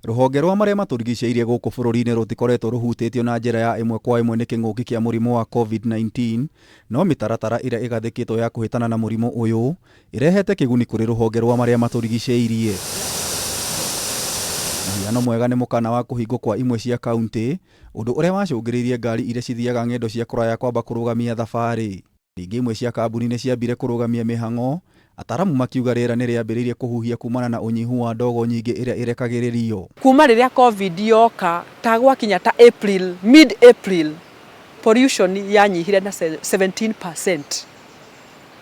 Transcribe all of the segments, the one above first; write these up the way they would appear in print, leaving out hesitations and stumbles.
Rũhonge rwa marĩa matũrigicĩirie gũkũ bũrũri-inĩ rũtikoretwo rũhutĩtio na njĩra ya ĩmwe kwa ĩmwe nĩ kĩng'ũki kĩa mũrimũ wa Covid-19, no mĩtaratara ĩrĩa ĩgathĩkĩtwo ya kũhĩtana na mũrimũ ũyũ ĩrehete kĩguni kũrĩ rũhonge rwa marĩa matũrigicĩirie. Mũhiano mwega nĩ mũkana wa kũhingwo kwa imwe cia kauntĩ, ũndũ ũrĩa wacũngĩrĩirie ngari iria cithiaga ng'endo cia kũraya kwamba kũrũgamia thabarĩ. Ningĩ imwe cia kambuni nĩ ciambire kũrũgamia mĩhang'o, ataaramu makiuga rĩera nĩ rĩambĩrĩirie kũhuhia kumana na ũnyihu wa ndogo nyingĩ ĩrĩa ĩrekagĩrĩrio. Kuma rĩrĩa Covid yoka ta gwakinya ta April, mid April, pollution yanyihire na 17%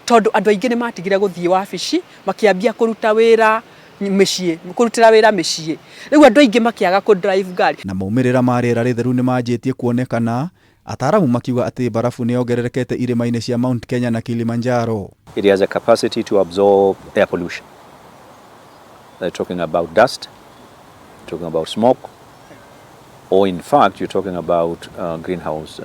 tondũ andũ aingĩ nĩ matigire gũthiĩ wabici makĩambia kũruta wĩra mĩciĩ, kũrutĩra wĩra mĩciĩ. Rĩu andũ aingĩ makĩaga kũ drive ngari. Na maumĩrĩra ma rĩera rĩtheru nĩ manjĩtie kuonekana, ataaramu makiuga atĩ mbarabu nĩ yongererekete irĩma-inĩ cia Mount Kenya na Kilimanjaro. It has a capacity to absorb air pollution. They're talking about dust, talking about smoke, or in fact, you're talking about greenhouse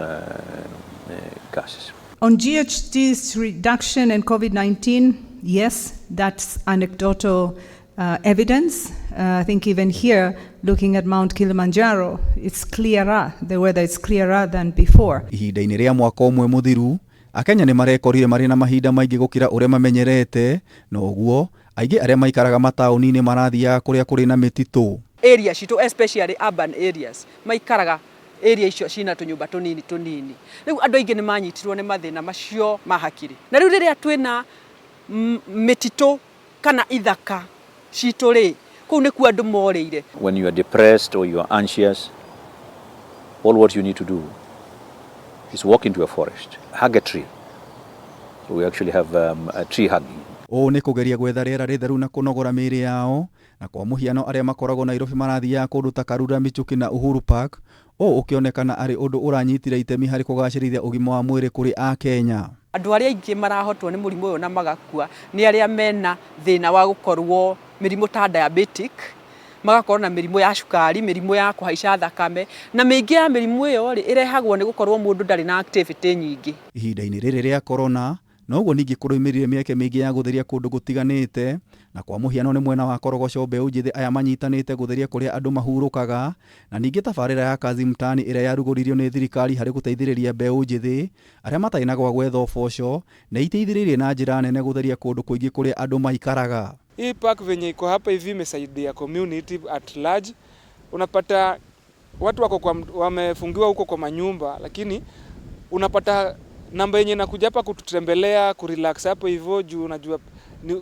gases. On GHG's reduction and COVID-19, yes, that's anecdotal evidence. I think even here, looking at Mount Kilimanjaro, it's clearer, the weather is clearer than before. Ihinda-inĩ rĩa mwaka ũmwe mũthiru, Akenya nĩ marekorire marĩ na mahinda maingĩ gũkĩra ũrĩa mamenyerete, na ũguo aingĩ arĩa maikaraga mataũni-inĩ marathiaga kũrĩa kũrĩ na mĩtitũ. Area citũ, especially urban areas, maikaraga area icio cina tũnyũmba tũnini tũnini. Rĩu andũ aingĩ nĩ manyitirwo nĩ mathĩna macio ma hakiri. Na rĩu rĩrĩa twĩna mĩtitũ kana ithaka citũ rĩ, kũu nĩkuo andũ morĩire. When you are depressed or you are anxious, all what you need to do is walk into a forest, hug a tree. So we actually have a tree hugging. Ũũ nĩ kũgeria gwetha rĩera rĩtheru na kũnogora mĩĩrĩ yao, na kwa mũhiano arĩa makoragwo Nairobi marathiaga kũndũ ta Karura, Michuki na Uhuru Park, ũũ ũkĩonekana arĩ ũndũ ũranyitire itemi harĩ kũgacĩrithia ũgima wa mwĩrĩ kũrĩ Akenya. Andũ arĩa aingĩ marahotwo nĩ mũrimũ ũyũ na magakua nĩ arĩa mena thĩna wa gũkorwo mĩrimũ ta diabetic, magakorwo na mĩrimũ ya cukari, mĩrimũ ya kũhaica thakame, na mĩingĩ ya mĩrimũ ĩyo rĩ, ĩrehagwo nĩ gũkorwo mũndũ ndarĩ na activity nyingĩ. Ihinda-inĩ rĩrĩ rĩa corona, noguo ningĩ kũroimĩrire mĩeke mĩingĩ ya gũtheria kũndũ gũtiganĩte, na kwa mũhiano nĩ mwena wa Korogocho mbeũ njĩthĩ aya manyitanĩte gũtheria kũrĩa andũ mahurũkaga, na ningĩ tabarĩra ya Kazi Mtaani ĩrĩa yarugũririo nĩ thirikari harĩ gũteithĩrĩria mbeũ njĩthĩ arĩa matarĩ na gwa gwetha ũboco nĩ iteithĩrĩirie na njĩra nene gũtheria kũndũ kũingĩ kũrĩa andũ maikaraga. Hii park venye iko hapa hivi imesaidia community at large. Unapata watu wako kwa, wamefungiwa huko kwa manyumba, lakini unapata namba yenye inakuja hapa kututembelea, kurelax hapo hivyo juu unajua ni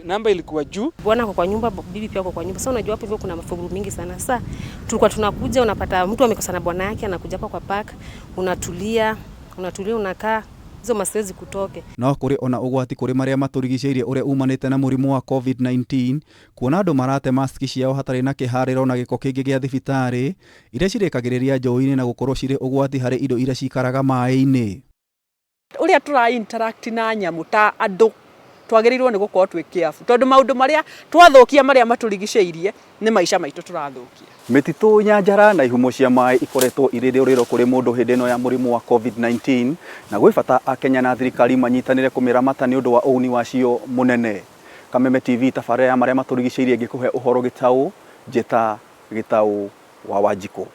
namba ilikuwa juu. Bwana ako kwa nyumba, bibi pia ako kwa nyumba. Sasa unajua hapo hivyo kuna mafungu mingi sana. Sasa tulikuwa tunakuja, unapata mtu amekosana bwana yake, anakuja hapa kwa park, unatulia, unatulia, unakaa hizo mastress kutoke. No kũrĩ ona ũgwati kũrĩ marĩa matũrigicĩirie ũrĩa umanĩte na mũrimũ wa Covid-19, kuona andũ marate maski ciao hatarĩ na kĩharĩro na gĩko kĩngĩ gĩa thibitarĩ iria cirĩkagĩrĩria njũĩ-inĩ na gũkorwo cirĩ ũgwati harĩ indo iria cikaraga maĩ-inĩ. Ũrĩa tũra interact na nyamũ ta andũ twagĩrĩirwo nĩ gũkorwo twĩ careful tondũ maũndũ marĩa twathũkia marĩa matũrigicĩirie nĩ maica maitũ tũrathũkia. Mĩtitũ, nyanjara na ihumo cia maĩ ikoretwo irĩ rĩũrĩro kũrĩ mũndũ hĩndĩ ĩno ya mũrimũ wa Covid-19, na gwĩ bata Akenya na thirikari manyitanĩre kũmĩramata nĩ ũndũ wa ũguni wacio mũnene. Kameme TV, tabarĩra ya marĩa matũrigicĩirie, ngĩkũhe ũhoro gĩtaũ, njĩta Gĩtaũ wa Wanjikũ.